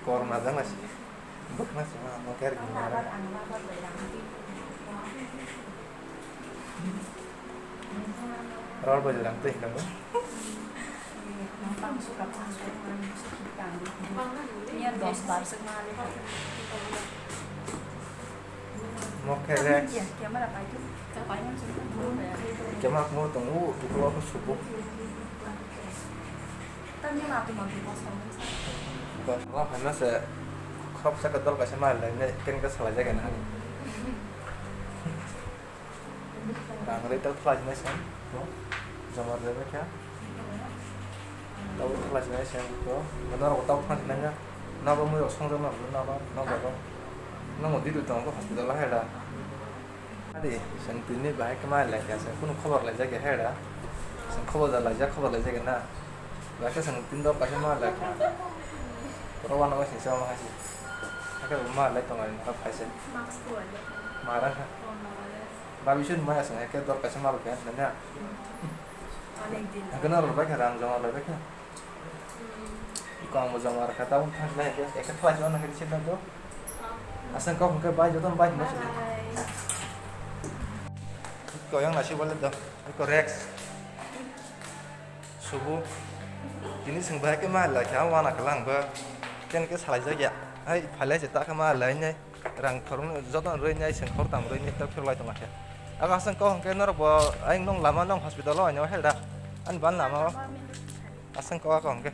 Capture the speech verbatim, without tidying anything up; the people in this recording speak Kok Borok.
Korna jang nasi. Bwkhna sima mo ker gini. Rol bajai lang twi hinwi. Mo khe Rex. Camera mo tongo, ukulok khe subo. Bo phaima se khoroksa khe dol kaisa ma lainai, ken khe salai jagani hani. Rang ri tok khlai sinai se, no? Joma rwbai kha. Tabuk khlai sinai se, no? Norok tabuk thang sinai ya. Nogo mui rok songjakno rw, nogo, nogo. Nogo didu tongo hospital o hai da. Adi, chwng tini bahai khe ma lai kha, chwng kunu khobor lai jakya hai da. Chwng khobor da lai jak, khobor lai jakya na. Bahai khe chwng tini dok kaisa ma lai kha. Oro uanama singsa ma hai se. Hakhe bo ma lai tongo ani kok hai se. Mask bo lai. Ma rang kha. Oh, ma lai. Babi sun ma ya chwng hakhe dok kaisa ma lai kha na. Onek din. Hakhe na rw bai kha rang joma lai bai kha. Kong bo joma rwkha, tabuk thang nai khe, ekhe khlai jona khe sida do. Aswk kok hwnkhe bai jotono bai hwnba sidi. Bye. Koyang nasi bole do, ko Rex. Subu. Tini swng bai khe ma lai kha, wana kwlang ba. Ken khe salai jak ya. Hai, phalai se ta khe ma lai nai. Rang thorokno joto rwi nai, chwng khoroktham rwi nai, tok phirlai tongma khe. Abo aswk kok hwnkhe norok bo ayang nung lama nung hospital o aino hel da. Ani ban lama o. Aswk kok ako hwnkhe.